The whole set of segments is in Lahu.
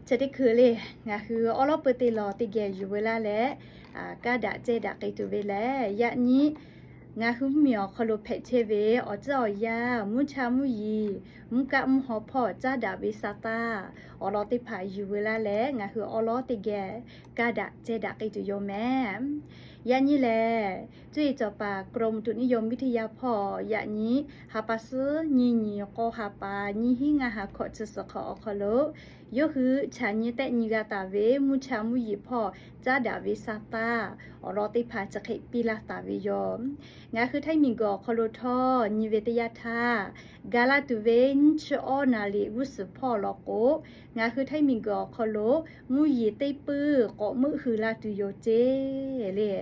Chi teˇ hkui le, ngaˬ hui awˉ lawˉ peuˇ teˇ lawˬ teˇ geh yuˬ veu laˇ leh, kaˇ daꞈ cehˇ daꞈ k'ai tuˬ ve lehˬ, yaꞈ nyi ngaˬ hui mvuhˇmiˬ awˬ hk'aw lo hpehꞈ chehˇ ve awˬ ceuˬ awˬ yanˇ, mvuhˇ cha mvuhˇ yiˍ, mvuhˇ kaˆ mvuhˇ haw hpawˇ caˉ daꞈ ve sa taˇ, awˬ lawn teˇ hpaˍ yuˬ veu laˇ leh, ngaˬ hui awˉ lawˉ teˇ geh kaˇ daꞈ cehˇ daꞈ k'ai tuˬ yoˬ mehˍ. Yaꞈ nyi lehˬ, cuˇ yiˍ cawˬ paˍ กรมอุตุนิยมวิทยา hpawˇ yaꞈ nyi ha pa suhˉ nyiˇ nyi k'awˇ ha pa nyiˇ hinˉ ngaˇ ha hkawꞈ chi suhˍ hk'awꞈ awˬ hk'aw lo, yawˇ hui chaꞈ nyi tehˆ nyi g'a taˍ ve mvuhˇ cha mvuhˇ yiˍ hpawˇ caˉ daꞈ ve sa taˇ, awˬ lawn teˇ hpaˍ chi hk'e piˇ laˇ taˍ ve yoˬ. Ngaˬ hui Htaiˇ miˬguiˬ awˬ hk'aw lo htawˇ nyi ve teˇ yanˇ htaˇ, gaˬ la tuˬ ve nyiˇ chi awˇ naˍ riˍ g'uˇ suhˍ hpawˇ law k'o, ngaˬ hui Htaiˇ miˬguiˬ awˬ hk'aw lo mvuhˇ yiˍ teˇ puiˇ k'awꞈ meuˆ hui la tuˬ yoˬ ceˇ le.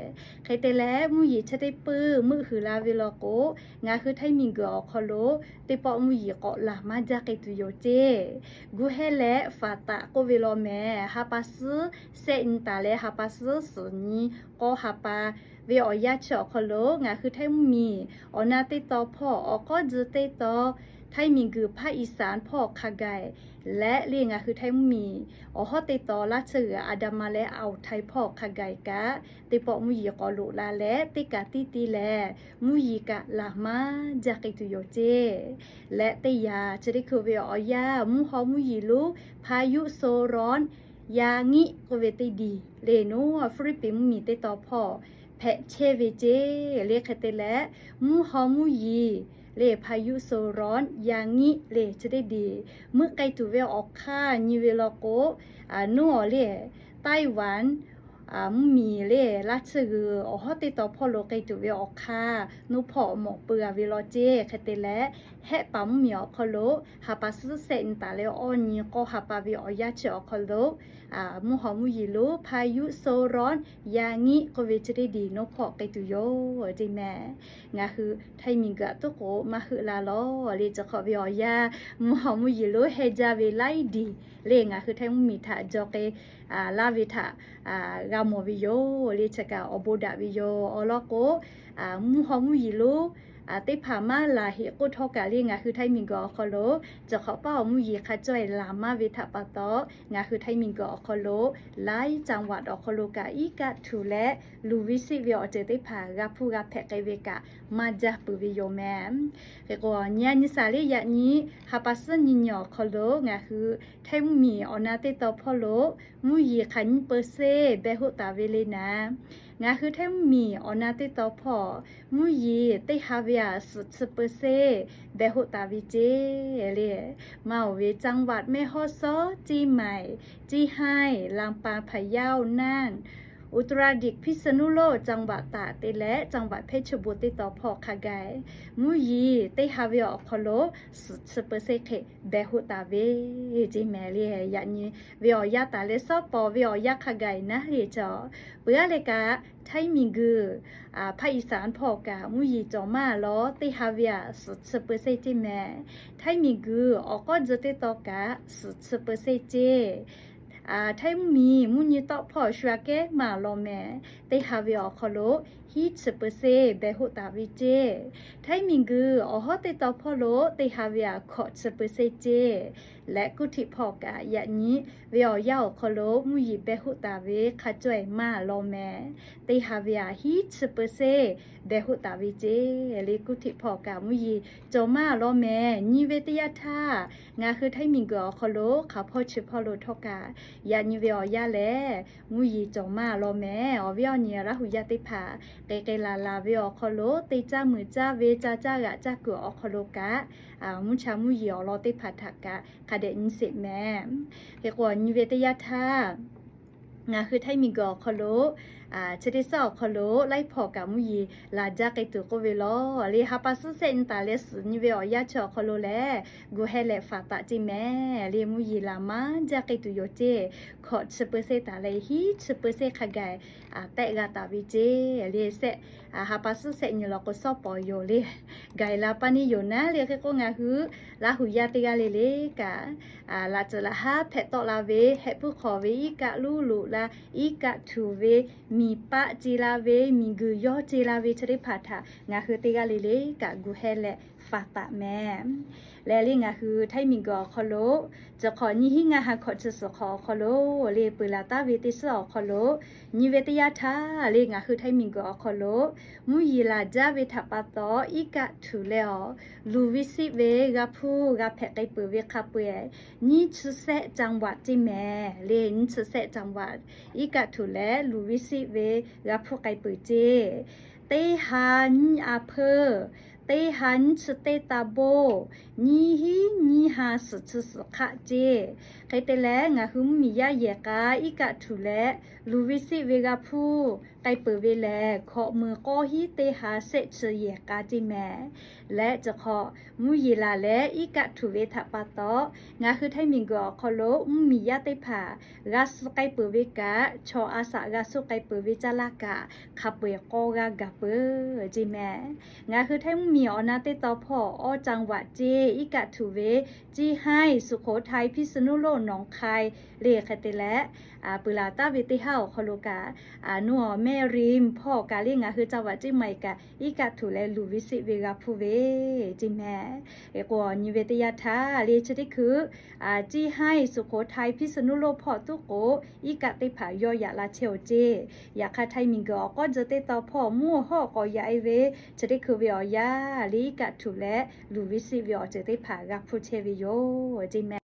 Hk'e te leh, mvuhˇ yiˍ chi teˇ puiˇ meuˆ hui la ve law k'o, ngaˬ hui Htaiˇ miˬguiˬ awˬ hk'aw lo teˇ pawˆ mvuhˇ yiˍ k'awꞈ laˬ maˇ jaˇ k'ai tuˬ yoˬ ceˇ. Gu hehˉ leh faˍ taꞈ k'oˆ ve law mehˍ, ha pa suhˉ sehˆ nyi taˍ leh ha pa suhˉ suhˍ nyi k'awˇ ha pa ve awˬ yanˇ chi awˬ hk'aw lo ngaˬ hui Htaiˇ mvuhˇmiˬ awˬ na teˇ taw hpawˇ awˬ k'awˉ tcuh teˇ taw, Htaiˇ miˬguiˬ ภาคอีสาน hpawˇ hk'a gaˬ leh le ngaˬ hui Htaiˇ mvuhˇmiˬ awˬ hawˉ teˇ taw laˇ tsuhˇ g'uiˬ อันดามัน leh อ่าวไทย hpawˇ hk'a gaˬ kaꞈ, teˇ pawˆ mvuhˇ yiˍ k'awꞈ loꞈ la leh teˇ kaꞈ tiˇ tiˇ lehˬ, mvuhˇ yiˍ kaꞈ laˬ maˇ jaˇ k'ai tuˬ yoˬ ceˇ. Leh teˇ yanˇ chi teˇ hkui ve awˬ yanˇ mvuhˇ haw mvuhˇ yiˍ lo พายุโซนร้อนยางิ k'oˆ ve teˇ diˬ le naˉ Hpiˇliˇpiˆ mvuhˇmiˬ teˇ taw hpawˇ hpehꞈ chehˇ ve ceˇ le. Hk'e te leh, mvuhˇ haw mvuhˇ yiˍ le พายุโซนร้อนยางิ le chi teˇ diˬ meuˆ k'ai tuˬ ve awˬ hk'aˇ nyi ve law k'o, naˉ awˬ le ไต้หวัน mvuhˇmiˬ le laˇ tsuhˇ g'uiˬ awˬ hawˉ teˇ taw hpawˇ lo k'ai tuˬ ve awˬ hk'aˇ naˉ hpawˇ mawˬ peu g'a ve law ceˇ. Hk'e te leh, Hehˆ paˍ mvuhˇmiˬ awˬ hk'aw lo ha pa suhˉ sehˆ nyi taˍ leh awˇ nyi k'awˇ ha pa ve awˬ yanˇ chi awˬ hk'aw lo, mvuhˇ haw mvuhˇ yiˍ lo พายุโซนร้อนยางิ k'oˆ ve chi teˇ diˬ naˉ hpawˇ k'ai tuˬ yoˬ ceˇ mehˍ. Ngaˬ hui Htaiˇ miˬguiˬ aꞈ toˉ k'o maˇ heuˆ la law le. Chi hk'awꞈ ve awˬ yanˇ mvuhˇ haw mvuhˇ yiˍ lo heh jaˇ ve laiˉ diˬ le ngaˬ hui Htaiˇ mvuhˇmiˬ htaꞈ jaw k'ai laˇ ve htaꞈ g'a mawˬ ve yoˬ le. Chi kaꞈ awˬ bon daꞈ ve yoˬ. Awˬ lawn k'o, mvuhˇ haw mvuhˇ yiˍ lo teˇ hpaˍ maˇ laˬ heꞈ k'oˆ htawˇ kaꞈ le ngaˬ hui Htaiˇ miˬguiˬ awˬ hk'aw lo chi hk'awꞈ paˉ awˬ mvuhˇ yiˍ hk'a cawˇ e laˬ maˇ ve htaꞈ pa taw, ngaˬ hui Htaiˇ miˬguiˬ awˬ hk'aw lo laiˉ จังหวัด awˬ hk'aw lo kaꞈ iˉ kaˆ htuꞈ leh luˬ ve siˆ ve awˬ ceuˬ teˇ hpaˍ g'a hpuˇ g'a hpehꞈ k'ai ve kaꞈ maˇ jaˇ peuˬ ve yoˬ mehˍ. Hk'e k'o, nyi a nyi shaˍ le yaꞈ nyi ha pa suhˉ nyi nyi awˬ hk'aw lo ngaˬ hui Htaiˇ mvuhˇmiˬ awˬ na teˇ taw hpawˇ lo mvuhˇ yiˍ hk'aˬ nyiˇ เปอร์เซ็นต์ behˬ hoˆ taˍ ve le naˍ. Ngaˬ hui Htaiˇ mvuhˇmiˬ awˬ na teˇ taw hpawˇ mvuhˇ yiˍ teˇ ha ve aꞈ suhˍ chi เปอร์เซ็นต์ behˬ hoˆ taˍ ve ceˇ le. Maˇ oˬ ve จังหวัดแม่ฮ่องสอน เชียงใหม่ เชียงราย ลำปาง พะเยา น่าน อุตรดิตถ์ พิษณุโลก จังหวัดตาก te leh จังหวัดเพชรบูรณ์ teˇ taw hpawˇ hk'a gaˬ mvuhˇ yiˍ teˇ ha ve awˬ hk'aw lo suhˍ chi เปอร์เซ็นต์ hk'e behˬ hoˆ taˍ ve ceˇ mehˍ le. Yaꞈ nyi ve awˬ yanˇ taˍ leh shawˉ pawˍ ve awˬ yanˇ hk'a gaˬ naˉ le cawˬ. Peuˬ aˉ leh kaꞈ Htaiˇ miˬguiˬ ภาคอีสาน hpawˇ kaꞈ mvuhˇ yiˍ cawˬ maˇ lawˬ teˇ ha ve aꞈ suhˍ chi เปอร์เซ็นต์ ceˇ mehˍ. Htaiˇ miˬguiˬ awˬ k'awˉ tcuh teˇ taw kaꞈ suhˍ chi เปอร์เซ็นต์ ceˇ. Htaiˇ mvuhˇmiˬ mvuhˇ nyi tawˆ hpawˇ shu aꞈ kehˉ maˇ lawˬ mehˍ. Teˇ ha ve awˬ hk'aw lo hiˉ chi เปอร์เซ็นต์ behˬ hoˆ taˍ ve ceˇ. Htaiˇ miˬguiˬ awˬ hawˉ teˇ taw hpawˇ lo teˇ ha ve aꞈ hkawꞈ chi เปอร์เซ็นต์ ceˇ. Leh kuˇ htiꞈ hpawˇ kaꞈ yaꞈ nyi ve awˬ yanˇ awˬ hk'aw lo mvuhˇ yiˍ behˬ hoˆ taˍ ve hk'a cawˇ e maˇ lawˬ mehˍ. Teˇ ha ve aꞈ hiˉ chi เปอร์เซ็นต์ behˬ hoˆ taˍ ve ceˇ. Le kuˇ htiꞈ hpawˇ kaꞈ mvuhˇ yiˍ cawˬ maˇ lawˬ mehˍ. Nyi ve teˇ yanˇ htaˇ ngaˬ hui Htaiˇ miˬguiˬ awˬ hk'aw lo hk'aˬ hpawˇ chi hpawˇ lo htawˇ kaꞈ yaꞈ nyi ve awˬ yanˇ lehˬ mvuhˇ yiˍ cawˬ maˇ lawˬ mehˍ. Awˬ viˉ awˬ nyi Laˇ huˍ yaˇ teˇ hpaˍ k'ai k'ai laˬ laˬ ve awˬ hk'aw lo teˇ caˇ muiˬ caˇ ve ca caˇ g'aꞈ caˇ kuiˬ awˬ hk'aw lo kaꞈ mvuhˇ cha mvuhˇ yiˍ awˬ lawn teˇ hpaˍ htaꞈ kaꞈ hk'a dehꞈ nyi sheˍ mehˍ. Hk'e k'o nyi ve teˇ yanˇ htaˇ ngaˬ hui Htaiˇ miˬguiˬ awˬ hk'aw lo chi teˇ suhˉ awˬ hk'aw lo laiˉ hpawˇ kaꞈ mvuhˇ yiˍ laˬ jaˇ k'ai tuˬ k'oˆ ve lawˬ. Le ha pa suhˉ sehˆ nyi taˍ leh suhˍ nyi ve awˬ yanˇ chi awˬ hk'aw lo lehˬ gu hehˉ leh faˍ taˍ ceˇ mehˍ. Le mvuhˇ yiˍ laˬ maˇ jaˇ k'ai tuˬ yoˬ ceˇ. Hkawꞈ chi เปอร์เซ็นต์ taˍ leh hiˉ chi เปอร์เซ็นต์ hk'a gaˬ tehˆ g'a taˍ ve ceˇ. Le sehˆ ha pa suhˉ sehˆ nyi law k'o shawˉ pawˍ yoˬ le. Gaˬ la paˇ neˇ yoˬ naˉ le. Hk'e k'o ngaˬ hui Laˇ huˍ yaˇ teˇ g'aˇ le le kaꞈ laꞈ tcuhˍ laꞈ haˉ hpehꞈ tawˆ la ve, hehˆ puiˉ hk'awꞈ ve, iˉ kaˆ luˇ loꞈ la, iˉ kaˆ htuꞈ ve, miˬ paˆ ce la ve, miˬguiˬ yawˇ ce la ve chi teˇ hpaˍ htaꞈ ngaˬ hui teˇ g'aˇ le le kaꞈ gu hehˉ leh faˍ taˍ mehˍ. Leh le ngaˬ hui Htaiˇ miˬguiˬ awˬ hk'aw lo, chi hk'awꞈ nyiˇ hinˉ ngaˇ ha hkawꞈ chi suhˍ hk'awꞈ awˬ hk'aw lo le peuˬ laˬ taˍ ve teˇ suhˉ awˬ hk'aw lo, nyi ve teˇ yanˇ htaˇ le ngaˬ hui Htaiˇ miˬguiˬ awˬ hk'aw lo mvuhˇ yeˬ laˬ jaˇ ve htaꞈ pa taw, iˉ kaˆ htuꞈ leh awˬ luˬ ve siˆ ve g'a hpuˇ g'a hpehꞈ k'ai peuˬ ve hk'a peu-eˬ, nyiˇ chi sehˆ จังหวัด ceˇ mehˍ le. Nyiˇ chi sehˆ จังหวัด iˉ kaˆ htuꞈ leh luˬ ve siˆ ve g'a hpuˇ k'ai peuˬ ceˇ. Teˇ ha nyiˇ a hpeuˇ, teˇ ha nyiˇ chi teˇ taˇ boˆ, nyiˇ hinˉ nyiˇ ha suhˍ chi suhˍ hk'aˆ ceˇ. Hk'e te leh ngaˬ hui mvuhˇ miˬ yaˇ yehˬ k'a iˉ kaˆ htuꞈ leh luˬ ve siˆ ve g'a hpuˇ k'ai peuˬ ve lehˬ, hkawꞈ meuˬ k'awˇ hinˉ teˇ ha sehˆ chi yehˬ k'a ceˇ mehˍ. Leh chi hk'awꞈ mvuhˇ yeˬ laˬ leh iˉ kaˆ htuꞈ ve htaꞈ pa taw, ngaˬ hui Htaiˇ miˬguiˬ awˬ hk'aw lo mvuhˇ miˬ yaˇ teˇ hpaˍ g'a suh k'ai peuˬ ve kaꞈ, chaw a shaꞈ g'a suh k'ai peuˬ ve caˇ laˇ kaꞈ hk'a peu-eˬ k'awˇ g'aˇ gaˬ peuˬ ceˇ mehˍ. Ngaˬ hui Htaiˇ mvuhˇ miˬ awˬ na teˇ taw hpawˇ awˇ จังหวัด ceˇ iˉ kaˆ htuꞈ ve เชียงราย สุโขทัย พิษณุโลก หนองคาย le hk'e te leh, peuˬ laˬ taˍ ve teˇ haˉ awˬ hk'aw lo kaꞈ, nuˇ awˬ แม่ริม hpawˇ kaꞈ le ngaˬ hui จังหวัดเชียงใหม่ kaꞈ iˉ kaˆ htuꞈ leh luˬ ve siˆ ve g'a hpuˇ ve ceˇ mehˍ. K'o nyi ve teˇ yanˇ htaˇ le chi teˇ hkui เชียงราย สุโขทัย พิษณุโลก hpawˇ tuˉ k'o, iˉ kaˆ teˇ hpaˍ yawˇ yaꞈ la chehˇ-oˬ ceˇ. Yaꞈ hk'aˇ Htaiˇ miˬguiˬ awˬ k'awˇ jawˇ teˇ taw hpawˇ mvuhˇ hawˉ k'awꞈ yaꞈ-e ve chi teˇ hkui ve awˬ yanˇ le iˉ kaˆ htuꞈ leh luˬ ve siˆ ve awˬ ceuˬ teˇ hpaˍ g'a hpuˇ chehˇ ve yoˬ ceˇ mehˍ.